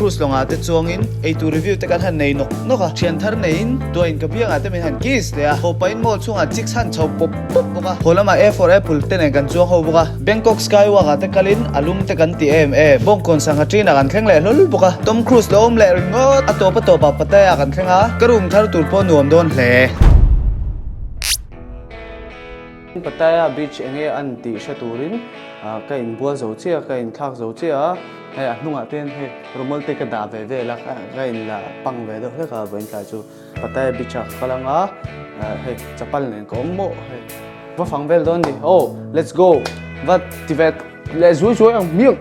Cruise lawngah te chuangin eitur review te kan han nei nawk nawk a, thian thar neiin tuain ka biangah te min han kiss leh a, haw pahin mall chhungah chicks han chho pawp pawp bawk a, haw lamah A for Apple te nen kan chuang ho bawk a, Bangkok Skywalk ah te kalin a lum te kan ti em em, Bawngkawn sangha ṭinah kan thleng leh hlawl bawk a, Tom Cruise lo awm leh ringawt a tawp a tawpah Pattaya kan thleng a, ka room thar tur pawh nuam dawn hle. Pattaya beach enge an tih hre turin ka inbual zo chiah a, ka inthlak zo chiah a, hei a hnungah te hian hei rumal te ka dah ve vel a, ka inla pang ve deuh hlek a vawiin tlai chu Pattaya beach ah ka kal ang a, hei chapal nen ka awm mawh hei va fang vel dawn ni aw let's go va ti ve leh zuai zuai ang hmiang.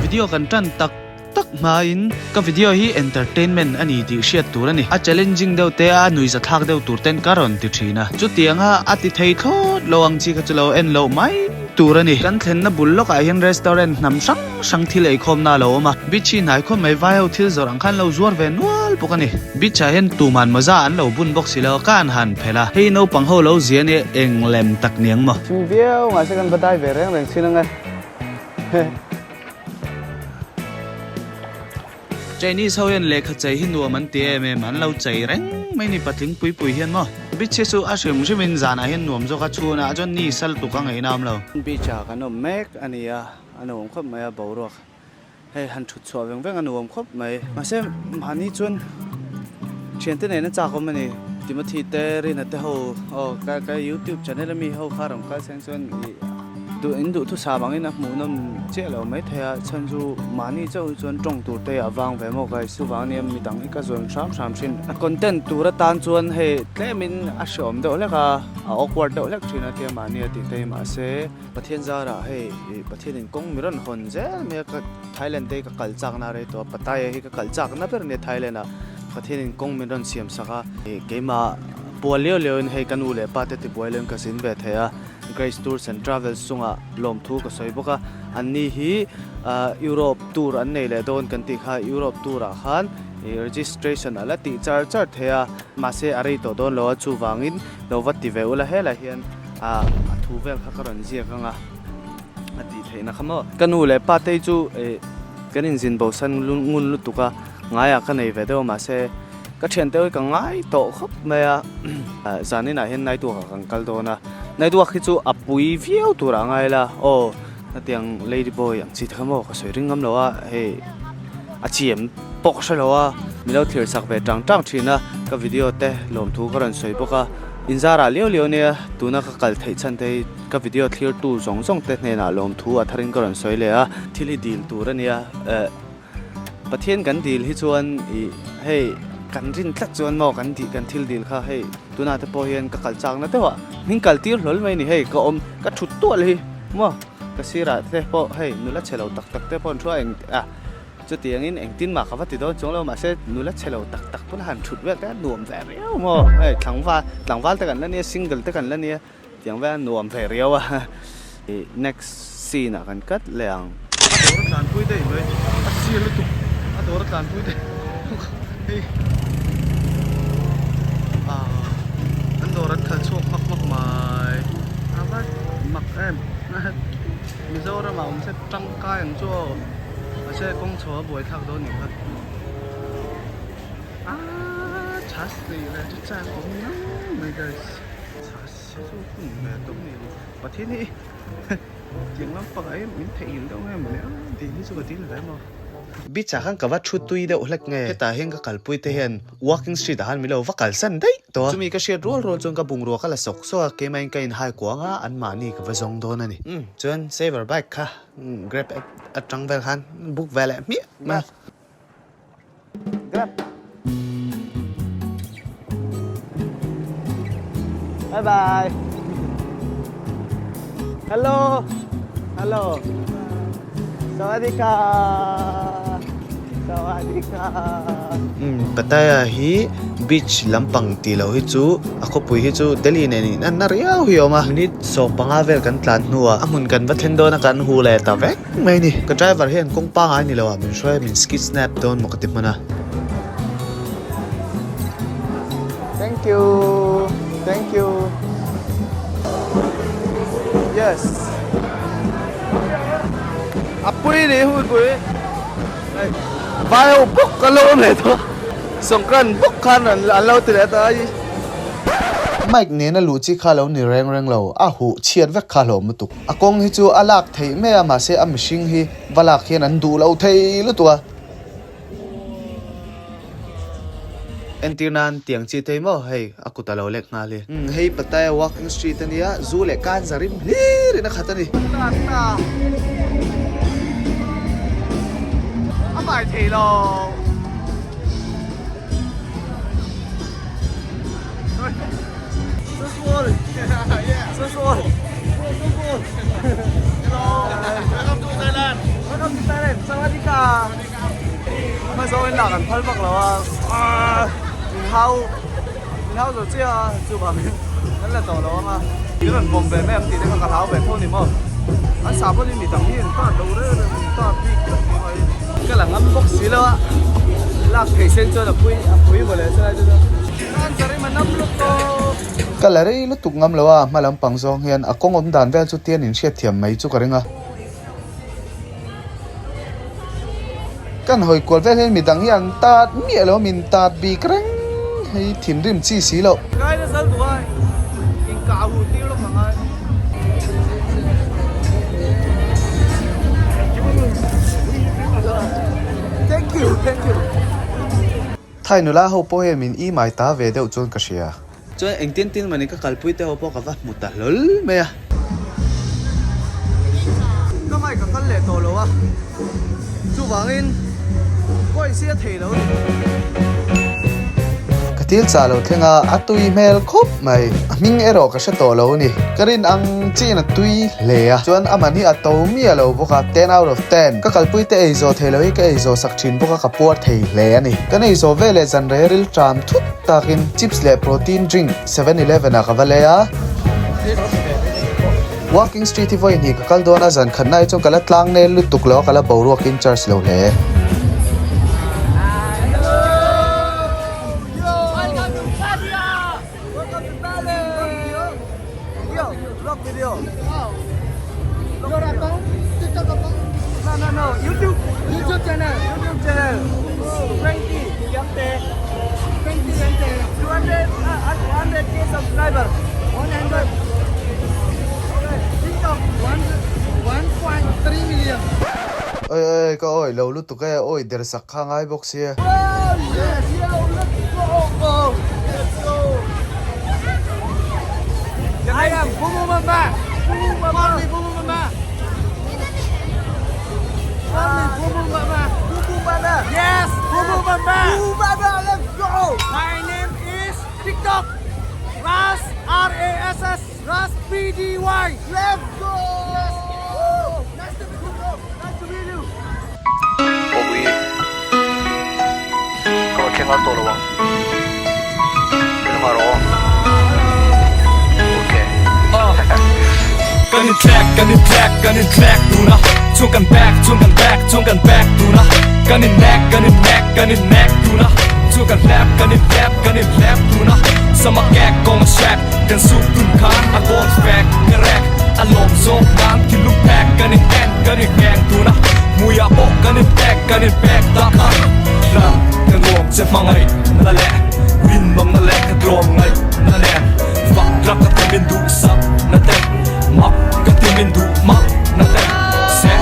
Video kan tan tak tak hmain ka video hi entertainment a ni tih hriat tur a ni. A challenging deuh te a nuihza thlak deuh tur ten ka rawn ti thin a. Chutianga a ti thei thlawt lo ang chi kha chu lo en loh mai tur a ni. Kan thlenna bul lawkah hian restaurant hnam hrang hrang thil eikhawmna a lo awm a. Beach hi hnai khawp mai vai ho thil zawrh ang khan lo zuar ve nual bawk a ni. Beach ah hian tuman mawza an lo bun bawk si lo a, ka an han phelh a. Hei naupang ho lo zia nia eng lem tak niang maw? Thim viau mahse kan va dai ve reng reng chin ang e. Chinese ho hian lehkha chei hi nuam an ti em em, an lo chei reng mai ni patling pui pui hian maw. Beach hi chu a hrim hrim in zanah hian nuam zawk a, chhunah chuan ni sal tuk a ngaihna awm lo. Beach ah kan awm mek a ni a, a nuam khawp mai a boruak hei han thut chhuah veng veng a nuam khawp mai. Mahse mahni chuan thiante nen a chak awm a ni. Timothy te Rina te ho aw ka youtube channel ami ho kha rawn kal seng chuan ih Duh in duh thusam angin a hmuhnawm chiah lo mai thei a, chhan chu mahni chauh hi chuan tawng tur te a vang ve maw guys, chuvang ania midang hi ka zawn hram hram thin. A content tur atan chuan hei tlemin a hreawm deuh hlek a, a awkward deuh hlek thin a tia mahni a tih te hi mahse Pathian zarah hei Pathianin kawng mi rawn hawn zel mai a, ka Thailand te hi ka kal chakna a rei tawh a, Pattaya hi ka kal chakna ber ania Thailand ah Pathianin kawng min rawn siam sak a, keimah pual liau liauin hei ka nu leh pa te tibuai loin ka zin ve thei a. Grace Tours and Travels chungah lawmthu ka sawi bawk a, anni hi Europe tour an nei leh dawn kan tih kha Europe tour ah khan registration a la tih char char thei a, mahse a rei tawh dawn lo a, chuvangin lo va ti ve ula helai hian a thu vel kha ka rawn ziak ang a, a tih theihna kha maw. Ka nu leh pa te chu kan inzin bosan ngun lutuk a, ngaiah ka nei ve deuh a mahse Ka thiante hi ka ngai tawh khawp mai a, zaninah hian Naituakah kan kal dawn a, Naituak hi chu a pui viau turah a ngai la, aw hetiang lady boy ang chi te kha maw ka sawi ring ngam lo a, hei a chi em pawh ka hre lo a, min lo thlir sak ve tang tang thin a, ka video te lawmthu ka rawn sawi bawk a, inzarah liau liau nia tuna ka kal theih chhan te hi ka video thlir tu zawng zawng te hnenah lawmthu a tharin ka rawn sawi leh a, thil hi dil tur a nia eh. Pathian kan dil hi chuan ih hei kan rin tlat chuan maw kan dih kan thil dil kha hei tunah te pawh hian ka kal chakna deuh ah hming kal tir hlawl mai ni hei ka awm ka thut tual hi maw ka sirah te pawh hei nula chhe lo tak tak te pawh an thu a eng ah chutiangin engtin mah ka va ti dawn chuang lo mahse nula chhe lo tak tak pawn han thut vel te a nuam ve riau maw hei tlangval tlangval te kan la nia single te kan la nia. Tiang vel a nuam ve riau a, ih next scene ah kan cut leh ang. A dawr a tlanpui daih mai, a sir lutuk a dawr a tlanpui daih hei ah an dawr an khalh chhuak hmak hmak mai a va mak em Mizoram ah awm se tangkai ang chu aw mahse kawng chho a buai thlak dawn nih kha ah chhas neih leh chu chak awm nang mai guys. Pathian hi tiang lam pakah hian min theihnghilh deuh nge mawni a tih hi chu ka dil ve maw. Beach ah khan ka va thu tui deuh hlek nge hetah hian ka kalpui te hian walking street ah khan min lo va kalsan daih tawh a. Chumi ka hriat rual rual chuan ka bungrua ka la sawk sawk a keimah in ka inhai kuang a anmahni ka va zawng dawn a ni. Umm chuan saver bike kha grab app atang vel khan book ve leh hmiah mai a. Grab. Bye bye. Hello. Hello. Sawadika. Sawadika. Umm Pattaya hi beach lampang tih loh hi chu a khawpui hi chu Delhi nen in anna riau hi a awm a. Minute 15 vel kan tlan hnuah a hmun kan va thlen dawn a kan hu leh ta vek. Mai ni, ka driver hian kawng pangai ni lo ah min hruai a min skid snap dawn maw ka ti hman a. Thank you, thank you. Yes. A pui ni hui pui. Hey. Vai ho bawk an lo awm leh tawh a, Sawngkran bawk khan an lo ti leh ta a. Mic nena luh chi kha lo ni reng reng lo, a huh chhiat vek kha hlawm lutuk. A kawng hi chu a lak theih mai a, mahse a mihring hi va lak hian an duh lo thei lutuk a. Entir nan tiang chi thei maw hei a kut a lo lek nghal hi. Umm hei Pattaya walking street a nia zu leh kan za rim hlir in a khat a ni. A fai thei lo. Welcome to Thailand. Sawadika. Hmazawn in lak an phal vak lo a, min hau min hau zo chiah a, chuvangin kan la tawh lo ang a. Min rawn vawm ve mai ang tih te kha ka hlau ve tho ni maw. An sah pawhin mi dang hi an tat lo reng reng an tat bik tlat ni mai. Ka la ngam bawk si lo a, lak thei sen chuan a pui a pui mawle chulai chu chu. Kan zarim a nam lutuk tawp. Ka la rei lutuk ngam lo a, hma lampang zawng hian a kawng awm dan vel chu tian inhriatthiam mai chu ka ring a. Kan hawi kual vel hian midang hi an tat miah lo min tat bik reng hei thinrim chi si loh. Kai na zal duh ai inkah huh tir lawk ang ai. Thank you thank you. Thai nula ho pawh hian min i mai ta ve deuh chuan ka hria. Chuan engtin tin mawni ka kalpui te ho pawh ka va hmu ta hlawl mai a. Ka mic a kal leh tawh lo a, chuvangin voice hi a thei lo a ni. Ka thil chah lo thleng a, a tui hmel khawp mai. A hming erawh ka hre tawh lo a ni. Ka rin ang chiin a tui hle a, chuan a man hi a to miah lo bawk a, ten out of ten. Ka kalpui te ei zawh thei lo hi ka ei zawh sak thin bawk a, ka puar thei hle a ni. Kan ei zawh veleh zan rei ril ṭam thut. Takin chips leh protein drink 7-Eleven ah ka va lei a. Walking street hi vawi hnih ka kal dawn a, zan khat na hi chuan ka la tlang nel lutuk lo a, ka la boruak in charge lo hle. Oi oi ka awi lo lutuk e, awi der sak kha ngai bawk sia. Awii ka rawn thleng ngar tawh lo ang min rawh ok Kan in thlek kan in thlek kan in thlek tun a Chung kan back chung kan back chung kan back tun a Kan in nek kan in nek kan in nek tun a Chung kan hlep kan in hlep kan in hlep tun a Sama kek kawng a hrek kan suk tun khan a kawn fek ka rek a lawm zawk nan thilum phek kan in en kan in ngheng tun a Hmuiah pawh kan in pek kan in pek ta kha Hlan ka nuam che hmangaih na leh rinawm na leh ka tlawm ngaih na nen Fak tlak ka ti min duhsak na te mak ka ti min duh mak na te Se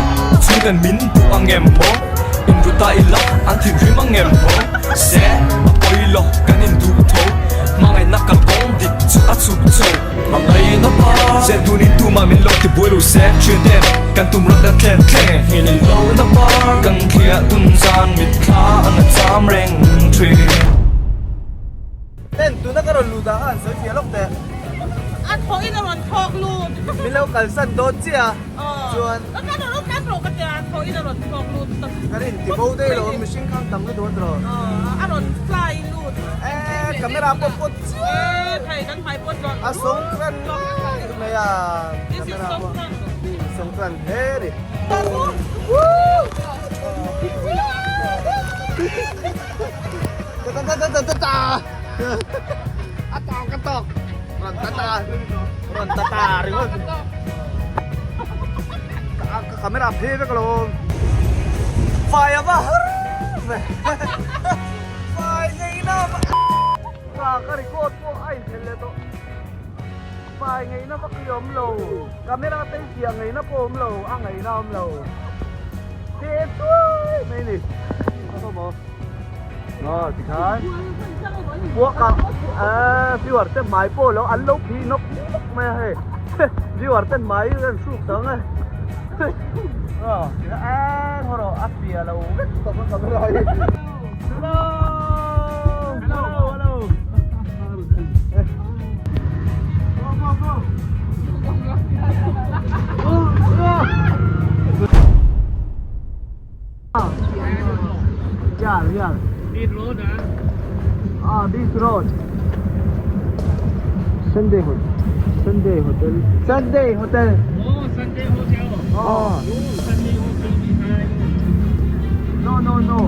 chhungten min duh ang em maw in ru ta ila an thinrim ang em maw Se a pawi lo kan in duh tho hmangaihna kalkawng dik chu a chhuk chho Hmangaihna pa Zen tunin tumah min lo ti buai lo se Thian te kan tum rawh kan thlen thleng Ngilei lo na par kan thliah tun zan mitthla an a cham reng thin. Ten tuna ka rawn lut ah khan sawi fiah lawk teh. A thawh in a rawn thawk lut. Min lo kalsan dawn chiah a chuan. Ka kan rawn kan rawh ka tia a thawh in a rawn thawk lut. Kan in ti bo daih lo mihring khang tam lutuk a tawh. A rawn fly lut. Eh camera pawh pawt chiah. Eh thei kan hmai pawt zawh. A sawngkran mai a. This is sawngkran. Sawngkran hle ni. A tawk a tawk rawn ta ta rawn ta ta ringawt ka camera phe vek alawm fai a va har. ve. Fai ngei na ka ka record pawh a inthel leh tawh. Fai ngei na vak hi awm lo. Camera te hi fiah ngei na pawh awm lo, a ngei na awm lo. Te chuai mai ni. Aw tikhan puak a viewer te hmai pawh lo an lo phih nawk nawk mai a hei viewer ten hmai an hruk tang a aw tikhan eng haw rawh a fiah lo vek tawp a camera hi hello hello hello go go go Yeah, yeah. This road, ah. Ah, this road. Sunday Hotel. Sunday Hotel. Sunday Hotel. Oh, Sunday Hotel. Oh. No, Sunday Hotel behind. No, no, no.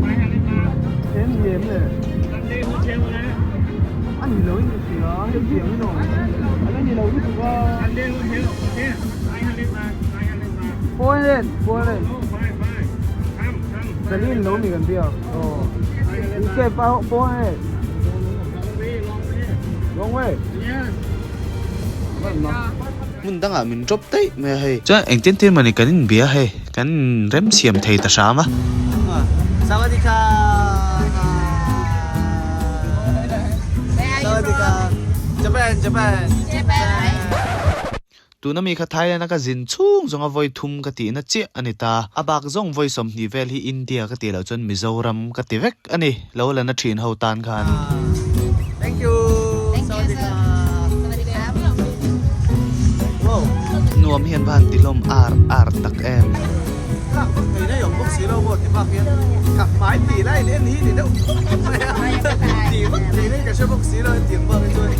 500 baht. Em gì em này. Sunday Hotel นะ Anh nhìn lâu như thế à? Em gì em nó. Anh nhìn lâu như thế à? Sunday Hotel. Okay. 500 baht. 500 baht. 400, 400. No, five, five. Come, come. Berlin lâu mình gần bia. Oh. You say 400. Long way, long way. Long way. Yes. Hmun dangah min drop daih mai a hei. Chuan engtin tin mawni kan inbia hei kan remsiam thei ta hram a. Sawadika. Sawadika. Japan, Japan. Tuna mi kha Thailand a ka zin chhung zawnga vawi thum ka tihna chiah a ni ta. A bak zawng vawi 20 vel hi India ka tih loh chuan Mizoram ka ti vek a ni. Lo la na thin ho tan khan. Thank you. Sawadika. Wow. Nuam hian va han ti hlawm ar ar tak em. Lak vak mai na awm bawk si lo maw ti bak hian ka hmai tih lai leh ni ni deuh mai a tih vak thei na ka hre bawk si lo hetiang bak hi chuan.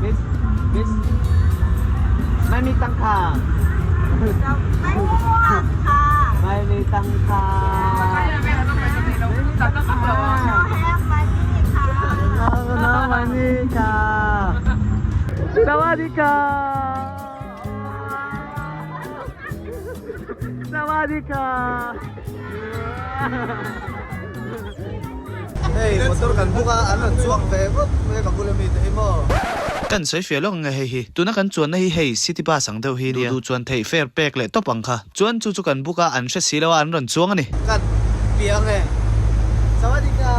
Miss Miss ไม่มีตังค่ะไม่มีตังค่ะน้องมานี่ค่ะสวัสดีค่ะสวัสดีค่ะ Hei motor kan book a an rawn chuang ve vut mai a ka bula mi te hi maw. Kan sawi fiah lawk ang nge hei hi. Tuna kan chuanna hi hei city bus ang deuh hi nia. Duh duh chuan theih fare pek leh tawp ang kha. Chuan chu chu kan book a an hre si lo a an rawn chuang a ni. Kan piang e. Sawadika.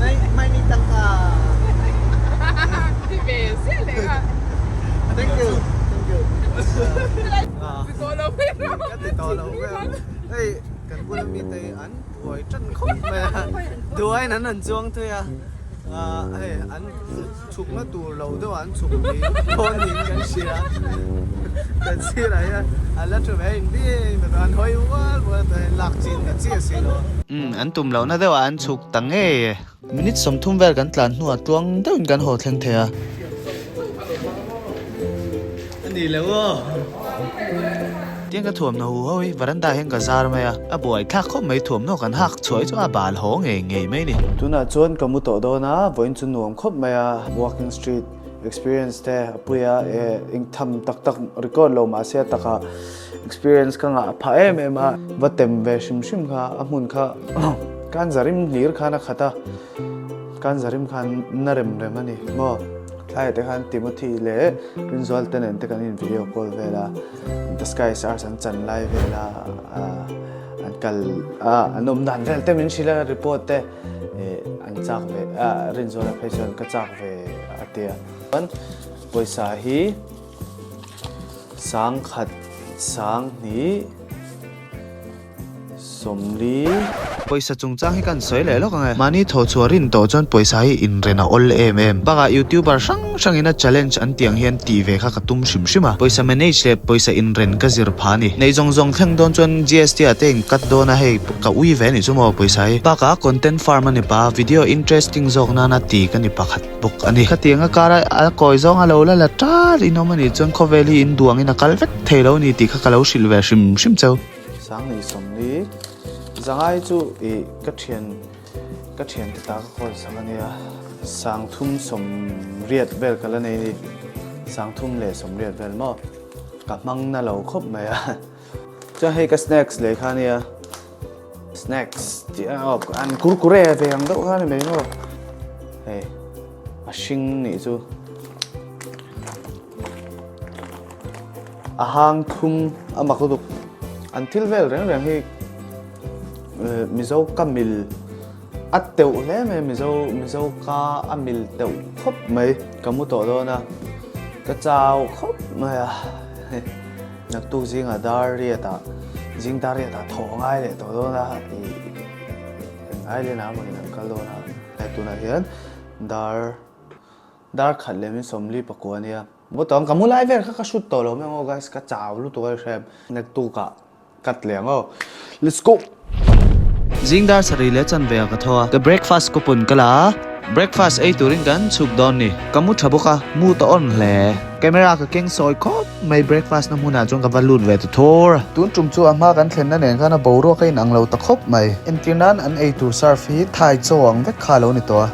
Mai mai mi tangka. Ti ve ziah leh kha. Thank you. Thank you. Ti tawh lo ve rawh. Ka ti tawh lo ve. Hei kan bula mi te hi an buai tan khawp mai a. Duaiin an rawn chuang thei a. Hei an chhukna tur lo deuh an chhuk ni dawn niin kan hria. Kan sirah hian an la thu ve a inbing ta an hawi ual ual a chuan lak chin ta chiah si lo. Umm an tum lohna deuhah an chhuk ta ngei e. Minute 30 vel kan tlan hnuah tluang deuhin kan haw thleng thei a. A ni lo aw. Tiang ka thuamhnaw hu ho hi varanda hian ka zar mai a, a buai thlak khawp mai thuamhnaw kan hak chhuah hi chu a bal haw ngei ngei mai a ni. Tunah chuan ka mu tawh dawn a, vawiin chu nuam khawp mai a, walking street experience te a pui a, e engtham tak tak record lo mahse a takah experience ka ngah phah em em a, va tem ve hrim hrim kha a hmun kha kan zarim hlir khan a khat a, kan zarim khan na rem rem a ni maw. Thlaiah te khan Timothy leh Rinzual te nen te kan in video call vel a, The Sky Stars an chan lai vel a, an kal a, an awm dan vel te min hrilh a, report te an chak ve a, Rinzuala phei chuan ka chak ve a ti a. Chuan pawisa hi 10,000 2,000. 40. Pawisa chungchang hi kan sawi leh lawk ang e. Mahni thaw chhuah rin tawh chuan pawisa hi inren a awl em em. Bakah YouTuber hrang hrangin a challenge an tih ang hian tih ve kha ka tum hrim hrim a. Pawisa manage leh pawisa inren ka zir pha a ni. Neih zawng zawng thleng dawn chuan GST ah te in cut dawn a hei ka ui ve a nih chu maw pawisa hi. Bakah content farm a ni pa, video interesting zawk nana ti ka ni pakhat bawk a ni. Khatiang a kar a a kawi zawng a lo la la ṭal in awm a nih chuan khawvel hi in duangin a kal vek thei lo a ni tih kha ka lo hrilh ve hrim hrim cheu. Sangni 40 zangai chu ih ka thian ka thian te ta ka call sak ania 30 80 vel ka la nei ni 30 leh 80 vel maw ka hmang na lo khawp mai a. Chuan hei ka snacks leh kha ania snacks tih a aw an kurkure ve ang deuh kha a ni mai maw hei a hring nih chu a hang thlum a mak lutuk an thil vel reng reng hi Mizo ka mil a teuh hle mai Mizo Mizo ka a mil teuh khawp mai ka mu tawh dawn a ka chau khawp mai a naktuk zingah dar riat ah zing dar riat ah thawh ngai leh tawh dawn a ih ngai leh na mawni kan kal dawn a hei tunah hian dar dar khat leh min sawmli pakua ania mu tawh ang ka mu lai vel kha ka shoot tawh lo mai ang aw guys ka chau lutuk a hrem naktuk ah Cut leh ang aw. Let's go! Zing dar sarih leh chanve ah ka tho a, ka breakfast ka pun ka la a, breakfast ei turin kan chhuk dawn ni. Ka mu tha bawk a, mu ta awn hle. Camera ka keng sawi khawp mai breakfast na hmunah chuan ka va lut ve ta thur a. Tun tum chu a hma kan thlenna nen khan a boruak a inang lo ta khawp mai. Entir nan an ei tur serve hi thai chaw ang vek kha a lo ni tawh a.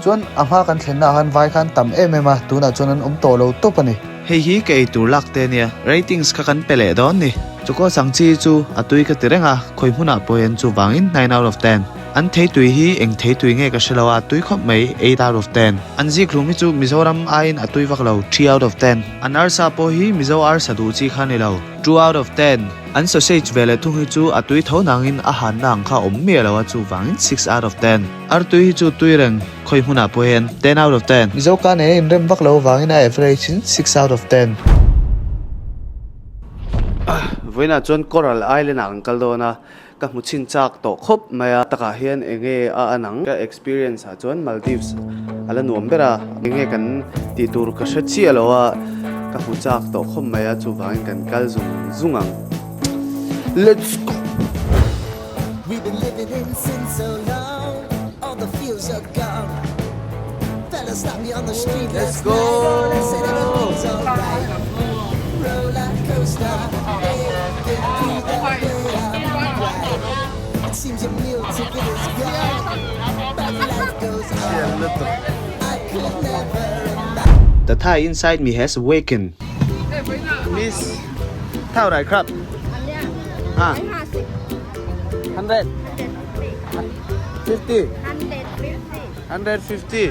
Chuan a hma kan thlenna ah khan vai khan tam em em a, tunah chuan an awm tawh lo tawp a ni. Hei hi ka ei tur lak te ania, ratings kha kan pe leh dawn ni. Chukua sang chi chu a tui ka ti reng a, khawi hmunah pawh hian chuvangin nine out of ten. An thei tui hi eng thei tui nge ka hre lo a, tui khawp mai eight out of ten. An zikhlum hi chu Mizoram aiin a tui vak lo three out of ten. An arsa pawh hi Mizo arsa duh chi kha ni lo two out of ten. An sausage ve leh thung hi chu a tui tho nangin a hanna ang kha awm miah lo a chuvangin six out of ten. Artui hi chu tui reng khawi hmunah pawh hian ten out of ten. Mizo ka nei a inrem vak lo avangin a average in six out of ten. Vawiinah chuan Coral Island ah kan kal dawn a, ka hmu chhin chak tawh khawp mai a, takah hian eng nge a an ang? Ka experience ah chuan Maldives a la nuam ber a, eng nge kan tih tur ka hre chiah lo a, ka hmu chak tawh khawp mai a, chuvangin kan kal zung zung ang. Let's go! Let's go! The Thai inside me has awakened. Miss เท่าไหร่ครับอ่ะ hundred fifty hundred fifty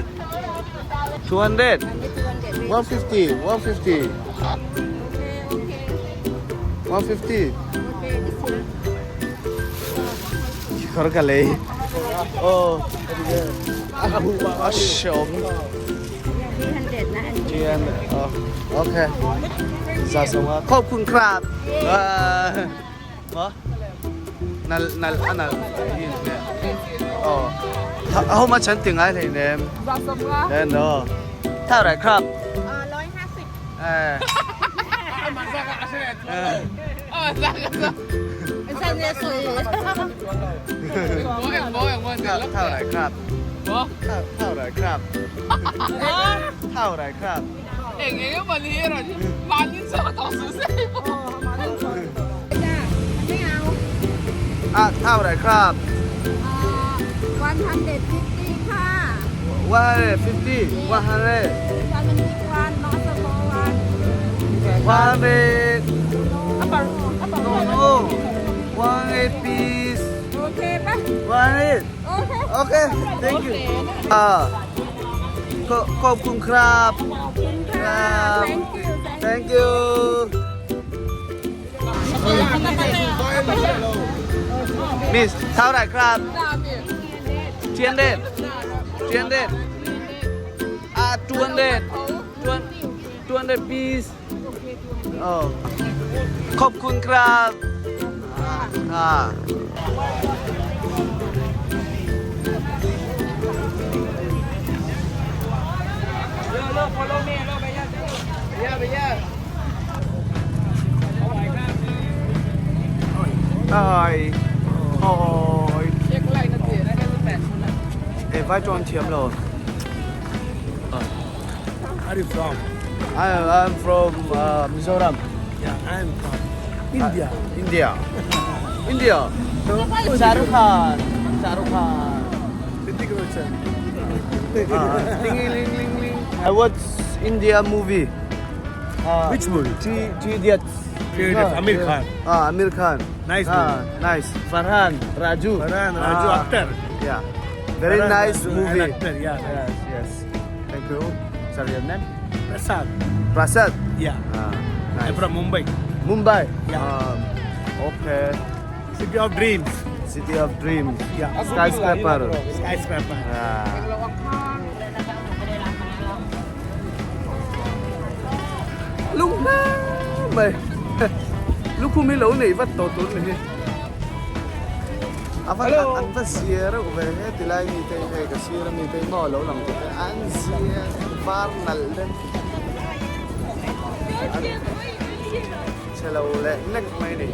two hundred one fifty one fifty one fifty kawr ka lei aw a hreawm three hundred okay za sawm a ขอบคุณครับ maw nal nal a nal hi nge aw how much an ti ngai hlei nem en aw เท่าไหร่ครับเออเท่าไหร่ครับเท่าไหร่ครับเท่าไหร่ครับ อ่ะเท่าไหร่ครับ 150ค่ะ 150 100 150 one 100 no no 100 piece โอเคปะ 100 โอเค โอเค thank you อ่าขอขอบคุณครับ ขอบคุณค่ะ thank you thank you miss เท่าไหร่ครับ 300 300อ่า200 200 piece โอ้ขอบคุณครับอ่า Ai. Ôi. Ê, vai tròn chiếm rồi. Where are you from? I, I'm from Mizoram. Yeah, I'm from India. India. India. Shahrukh Khan. Shahrukh Khan. Hrithik Roshan. Ling ling ling ling. I watch India movie. Which movie? Three Idiots. Three Idiots, Amir Khan. Ah, Amir Khan. Nice Ah, movie. nice. Farhan, Raju. Farhan, Raju, Ah. actor. Yeah. Very Farhan, nice Raju, movie. And actor, yeah. Yes, yes. Thank you. Sorry, your name? Prasad. Prasad. Yeah. Ah, I'm nice. from Mumbai. Mumbai. Yeah. Okay. City of Dreams. City of Dreams. Yeah. Skyscraper. Skyscraper. Ah. Lung mai. Lukhum hi lo nei vat tawh tur ni hi. A va an va zia reuh ve he tilai mi te hei ka sir ami te maw lo lang tawh te an zia var nalh den an chhe lo leh nek mai ni.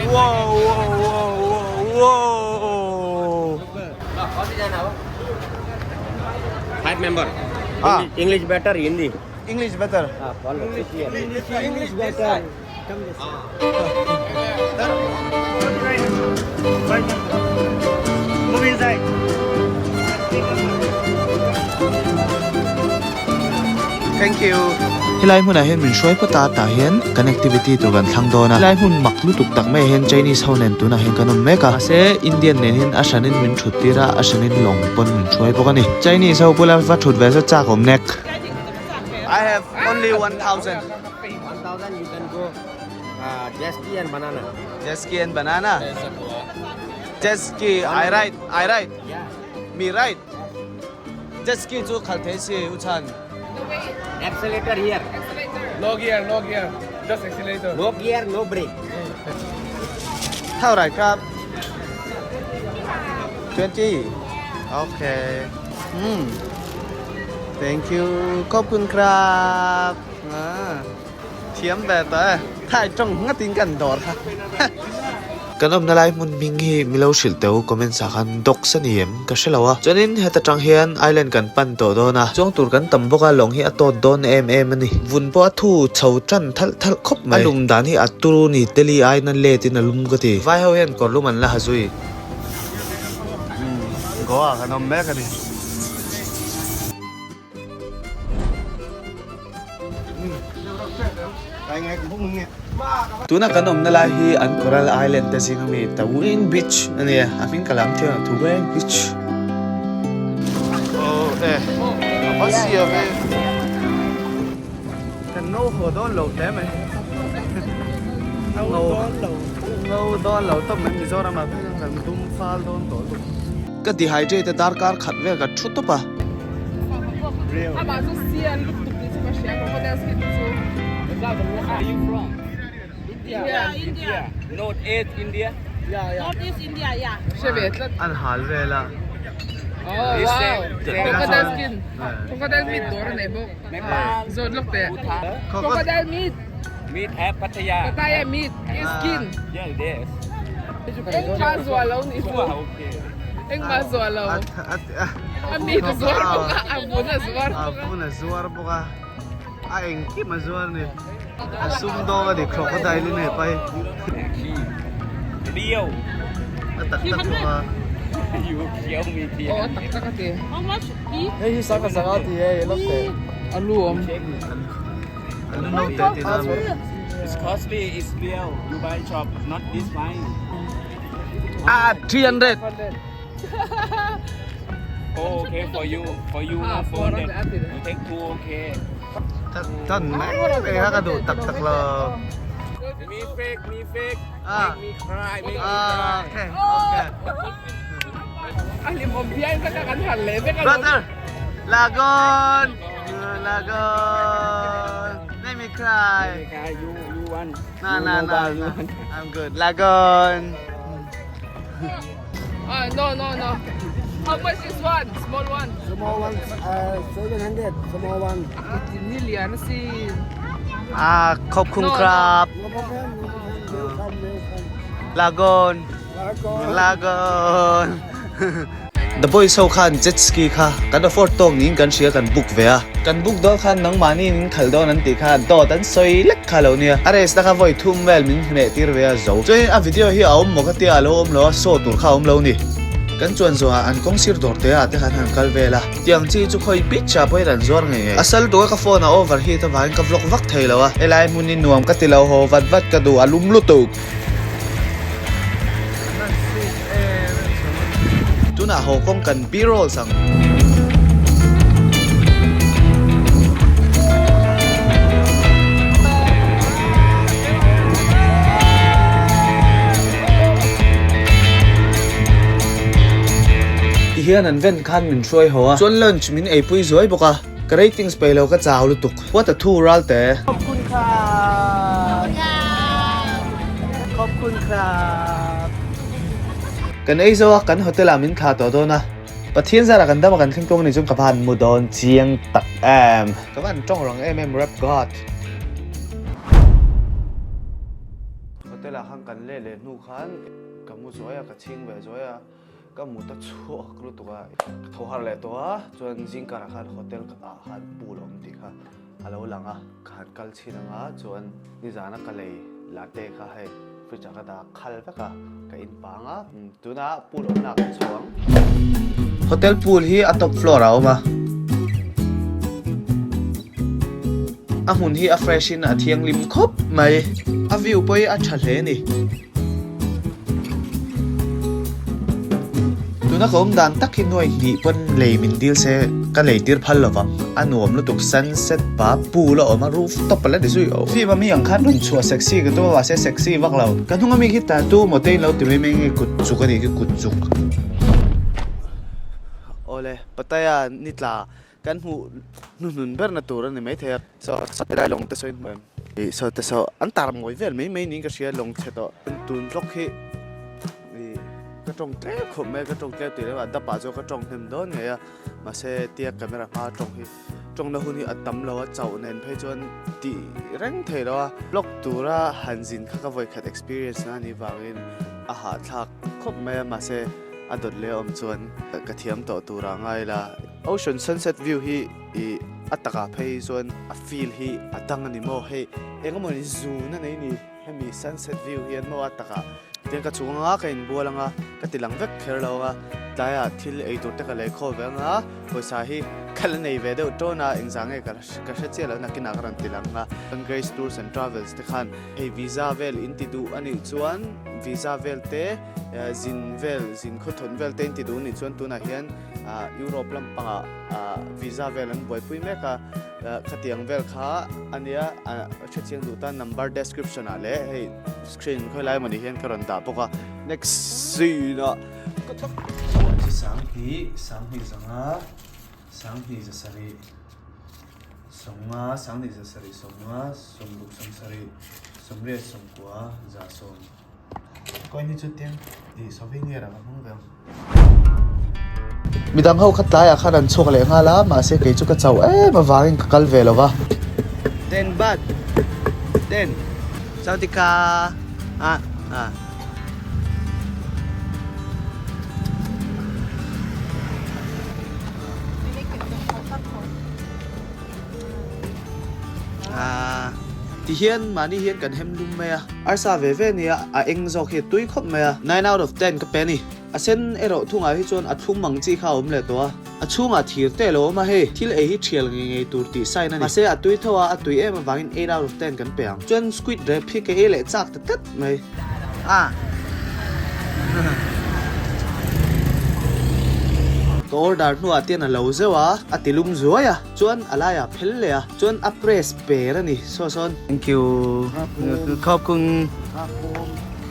Wow wow wow wow wow. Five member. Ah. English better, Hindi. English better. Ah, follow. English, English better. Move inside. Thank you. Helai hmunah hian min hruai phawt a tah hian kan activity tur kan thlang dawn a. Helai hmun mak lutuk tak maiah hian Chinese ho nen tunah hian kan awm mek a. Mahse Indian nen hian a hranin min thut tir a, a hranin lawng pawn min hruai bawk a ni. Chinese ho bula va thut ve chu chak awm nek. I have only 1000. 1000 you can go uh, jet ski and banana. Jet ski and banana. Jet ski I ride I ride. Yeah. Me ride. Jet ski chu khal thei si u chhan. Accelerator here. No gear, no gear. Just accelerator. No gear, no brake. เท่าไหร่ครับ 20 โอเค อืม thank you ขอบคุณครับอ่าเทียมแบบเอถ่ายจงงัดติงกันดอร์ค่ะ Kan awmna lai hmun hming hi milo hrilh teu comments ah khan docs a ni em ka hre lo a. Chuanin heta tang hian island kan pan tawh dawn a, chuang tur kan tam bawk a lawng hi a tawt dawn em em a ni. Vun pawh a thu chho tan thalh thalh khawp mai. A lum dan hi a turu ni teli aiin a let in a lum ka ti. Vai ho hian kawr lum an la ha zui. Goa kan awm mek a ni. Tuna kan awmna lai hi an Coral Island te zing ami Tawin Beach a ni a, a hming ka lam thiam ang Tawin Beach. Aw e, a va sia ve. Kan ngo haw dawn lo hle mai. Ngo ngo dawn lo tawp mai Mizoram ah phei chuan kan dum fal dawn tawh lutuk. Ka dehydrate a darkar khat vel ka thu tawp a. An hal vel a. A vun a zuar bawk a, a engkim a zuar ni. A sum dawng a ni crocodile in he pai. A tak tak bawk a. Hei hi sanga sanga ti e lawk teh. A lu awm. A lu no teh tih na a mi. Ah 300. Tan mai mai kha ka duh tak tak lo. Ah. Ah okay okay. Brother Lagon Lagon ไม่มี cry. You you want? No, You no, no no, buy, you no. want. I'm good. Lagon. No, no, no. How much is one? Small one. Small one, 700. Small one. Million, see. Ah, ขอบคุณครับ No problem. No problem. Welcome, welcome. Lagon. Welcome. Lagon. The boys ho khan jet ski kha kan afford tawk niin kan hria kan book ve a. Kan book dawn khan nangmahni in khal dawn an tih kha dawt an sawi lek kha lo nia. A race na kha vawi thum vel min hneh tir ve a zo. Chuanin a video hi a awm maw ka tia a lo awm lo a saw tur kha a awm lo ni. Kan chuan zawhah an kawng sir dawr te ah te khan han kal vel a. Tiang chi chu khawi beach ah pawhin an zuar ngei ngei. A sal duh a ka phone a overheat avangin ka vlog vak thei lo a. Helai hmun hi nuam ka ti lo haw vat vat ka duh a lum lutuk. Tunah haw kawng kan B-rolls ang. Ti hian an ven khan min hruai haw a, chuan lunch min eipui zuai bawk a, ka ratings peih lo ka chau lutuk, what a thu ral te. Khawp khun kha. Khawp khun kha. Kan ei zo a, kan hotel ah min thlah tawh dawn a, Pathian zara kan dam a kan thleng tawng anih chuan ka van mu dawn chiang tak em. Ka van tawng rang em em rap god. Hotel ah khan kan leh leh hnu khan ka mu zuai a, ka chhing ve zuai a, ka mut a chhuak lutuk a, ka tho har leh tawh a, chuan zingkar ah khan hotel ah khan pool a awm tih kha a lo lang a, ka han kal chhin ang a, chuan nizana ka lei latte kha hei fridge ah ka dah khal vek a, ka in pang a, tunah pool awmna ah kan chho ang. Hotel pool hi a top floor ah a awm a, a hmun hi a fresh in a thianghlim khawp mai, a view pawh hi a tha hle a ni. Tuna ka awm dan tak hi nuai hnih pawn lei min dil se ka lei tir phal lo vang. A nuam lutuk sunset pa pool a awm a roof top a la ni zui o. Film a mi ang khan rawn chhuah sexy ka tum a mahse sexy vak lo. Ka hnung a mi khi tattoo maw te in lo ti mai mai nge kut chuk a nih khi kut chuk. Awle Pattaya ni tla Kan hmuh hnuhnun berna tur a ni maithei a. Saw saw tilai lawng te saw in hmu em? Ih saw te saw an tar mawi vel mai mai niin ka hria lawng chhe tawh. Tun vlog hi ih ka tawng tlem khawp mai a, ka tawng tlem tih leh a dap ah chuan ka tawng hnem dawn ngei a mahse tia camera hma tawng hi tawngna hun hi a tam lo a chauh nen phei chuan tih reng thei lo a. Vlog tura han zin kha ka vawikhat experience na anih vangin a hahthlak khawp mai a mahse a dawt leh awm chuan ka thiam tawh turah ngai la. Ocean sunset view hi ih a takah phei chuan a feel hi a dang a ni maw hei eng emaw ni zun a nei ni hemi sunset view hian maw a takah tiang ka chung anga ka inbual anga ka ti lang vek kher lo anga tlaiah thil ei tur te ka lei khaw ve anga pawisa hi ka la nei ve deuh tawn a engzah nge ka ka hre chiah lo nakinah ka rawn ti lang a kan Grace Tours and Travels te khan hei visa vel in ti duh a nih chuan visa vel te zin vel zin khawthawn vel te in ti duh a nih chuan tunah hian Europe lampangah visa vel an buaipui mek a, khatiang vel kha a nia, a hrechiang duh tan number description ah leh hei screen khawi lai emawni hian ka rawn dah bawk a, next scene ah ka thak Chi sanghnih, sanghnih zanga, sanghnih zasarih, sawmnga, sanghnih zasarih, sawmnga, sawmruk sawmsarih, sawmriat sawmkua, za sawm. Coin hi chu tiang ih souvenir ah ka hmang ve ang. Midang ho kha tlaiah khan an chhuak leh nghal a, mahse kei chu ka chauh em avangin ka kal ve lo va. Ten baht ten Sawadika ah ah. Ahh tihian mahni hian kan hem lum mai a, arsa ve ve nia a eng zawk hi a tui khawp mai a, nine out of ten ka pe a ni. A sen erawh thungah hi chuan a thlum ang chi kha a awm leh tawh a, a chhungah thir te a lo awm a, hei thil ei hi thial ngei ngei tur tih sign a ni. Mahse a tui tho a, a tui em avangin eight out of ten kan pe ang. Chuan squid rep hi ka ei leh chak ta tlat mai. A. Ka order hnuah tian a lo zeuh a, a ti lum zuai a, chuan a laiah a phel leh a, chuan a press per a ni saw sawn. Thank you. Khawp kung.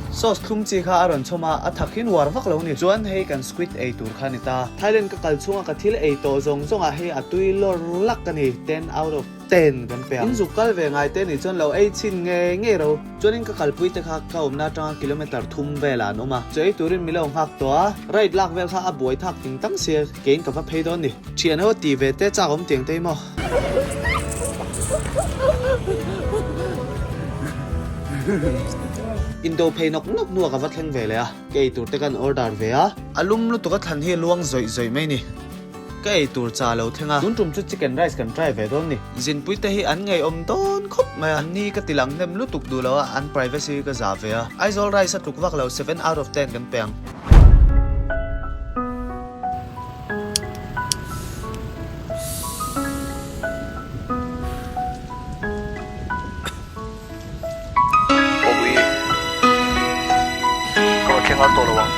Sauce thlum chi kha a rawn chhawm a, a thak hin uar vak lo ni. Chuan hei kan squid ei tur kha a ni ta. Thailand ka kal chhunga ka thil ei tawh zawng zawngah hei a tui lawr lak a ni, ten out of. 10 kan pe ang. In zuk kal ve ngai te nih chuan lo ei chhin ngei ngei ro. Chuanin ka kalpui te kha ka awmna atanga kilometer thum velah an awm a. Chaw ei turin mi lo nghak tawh a, ride lak vel kha a buai thak ting tang sia keiin ka va phei dawn ni. Thian ho ti ve te chak awm tiang te hi maw? Indo phei nawk nawk hnuah ka va thleng ve leh a, ka ei tur te kan order ve a. A lum lutuk a thlan hi a luang zawih zawih mai ni. Ka ei tur cha lo thleng a. Tun tum chu chicken rice kan try ve dawn ni. Zinpui te hi an ngeiawm dawn khawp mai a. An ni ka ti lang hnem lutuk duh lo a, an privacy hi ka zah ve a. Aizawl rice a tluk vak lo, seven out of ten kan pe ang. Awii ka rawn thleng ngar tawh lo ang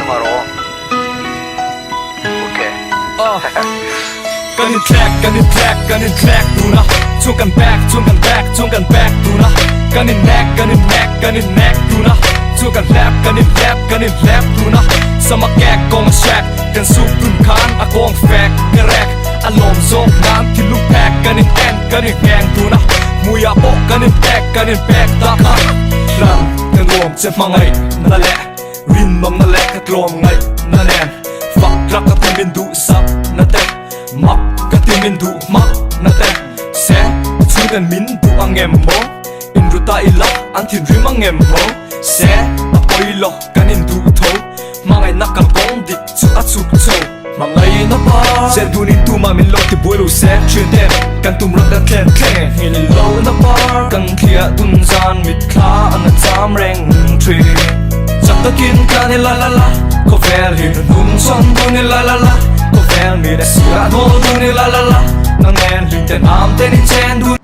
ka rawh ok Kan in thlek kan in thlek kan in thlek tun a chuan kan back chuan kan back chuan kan back tun a kan in nek kan in nek kan in nek tun a chuan kan hlep kan in hlep kan in hlep tun a sama kek kawng a shek kan suk tun khan a kawng fek ka rek a lawm zawk nan thil lu phek kan in en kan in ngheng tun a hmuiah pawh kan in pek kan in pek tak a hlan ka nuam che hmangaih na leh rinawm na leh ka tlawm ngaih na nen fak tlak ka ti min duh sak na te mak ka ti min duh hmak na te se chhungten min duh ang em maw in ru ta ila an thinrim ang em maw se a pawilo kan in duh tho hmangaihna kalkawng dik chu a chhuk chho. Hmangaihna par Chen dunin tumah min lo ti buai lo se Thian te kan tum ram kan thlen thleng e Nghilh lohna par kan thliah dun zan mitthla an a cham reng thin Chak takin tlan i la la la Khawvel hi hnung chhawn dun i la la la Khawvel mi leh sirah hnawl dun i la la la Nang nen hlim ten am ten i chen dun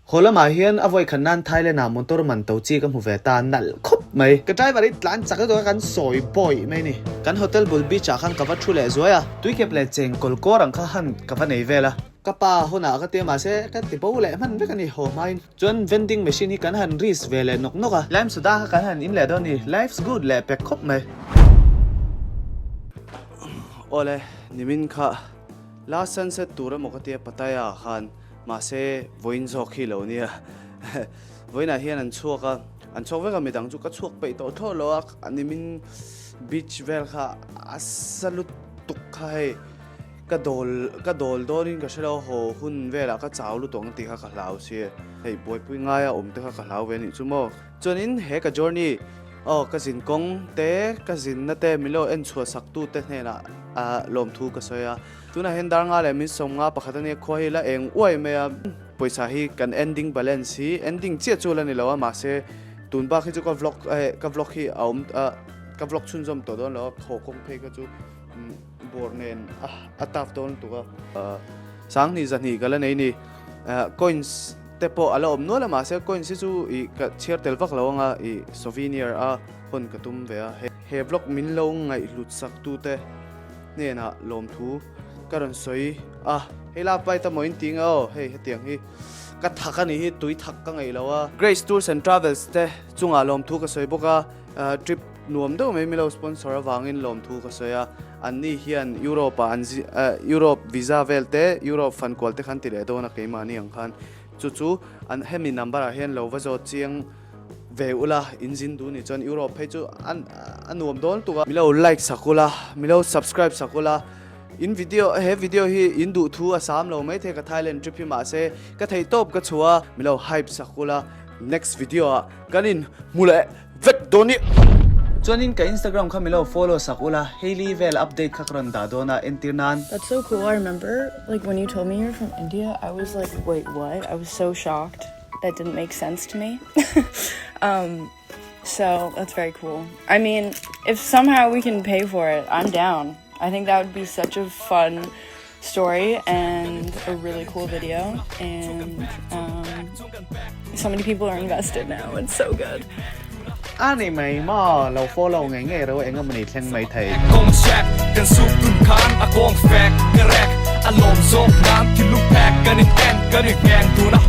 Haw lamah hian a vawi khat nan Thailand ah motor man to chi ka hmu ve ta nalh khawp mai. Ka driver hi tlan chak lutuk a kan sawi bawi mai ni. Kan hotel bul beach ah khan ka va thu leh zuai a, tuikep leh cheng kawl kawr ang kha han ka va nei vel a. Ka pa hunah ka ti a mahse ka ti bo leh hman vek a ni haw hmain. Chuan vending machine hi kan han risk ve leh nawk nawk a. Lime soda kha kan han in leh dawn ni, life's good leh pek khawp mai. Awle, nimin kha last sunset tur emaw ka tia Pattaya ah khan. Mahse, vawiin zawk hi lo nia. Vawiinah hian an chhuak a, an chhuak vek a, midang chu ka chhuak peih tawh thlawh lo a, nimin beach vel kha a sa lutuk kha hei ka dawl ka dawl dawnin ka hre lo haw hun velah ka chau lutuk ang tih kha ka hlau si e. Hei buaipui ngaia awm te kha ka hlau ve anih chu maw. Chuanin he ka journey aw ka zin kawng te ka zinna te min lo en chhuah sak tu te hnenah lawmthu ka sawi a. Tunah hian dar nga leh min sawm nga pakhat a nia, khua hi la eng uai mai a, pawisa hi kan ending balance hi ending chiah chu la ni lo a, mahse tun bak hi chu ka vlog eh ka vlog hi a awm a ka vlog chhunzawm tawh dawn lo a, khaw kawng phei kha chu bawr nen a a tough dawn lutuk a. Sanghnih zahnih ka la nei ni, coins te pawh a la awm nual a, mahse coins hi chu ih ka chhiar tel vak lo anga ih souvenir a hawn ka tum ve a, he vlog min lo ngaihhlut sak tute. Hnenah lawmthu ka rawn sawi a. Hei la pai ta maw in ti nge aw, hei hetiang hi ka thak a nih hi, tui thak ka ngaih lo a. Grace Tours and Travels te chungah lawmthu ka sawi bawk a, trip nuam deuh mai milo sponsor avangin lawmthu ka sawi a, anni hian Europe ah an Europe visa vel te, Europe fankual te khan ti leh dawn a keimahni ang khan chu chu an hemi number ah hian lo va zawt chiang ve ula in zin duh nih chuan Europe phei chu an a nuam dawn tuk a. Milo like sak ula, milo subscribe sak ula, in video he video hi in duh thu a sam lo maithei ka Thailand trip hi mahse ka thei tawp ka chhuah a, milo hype sak ula next video ah kan in hmu leh vek dawn ni. Chuanin ka Instagram kha milo follow sak ula, Hailey vel update kha ka rawn dah dawn a entir nan. That's so cool I remember like when you told me you're from India I was like wait what I was so shocked. That didn't make sense to me. um, so that's very cool. I mean, if somehow we can pay for it, I'm down. I think that would be such a fun story and a really cool video. And um, so many people are invested now. It's so good. Ani mai maw lo follow ngei ngei ro eng emaw ni thleng mai thei. Kawng check kan suk tun khan a kawng fek ka rek a lawm zawk nan thil lu phek kan in en kan in ngheng tun a.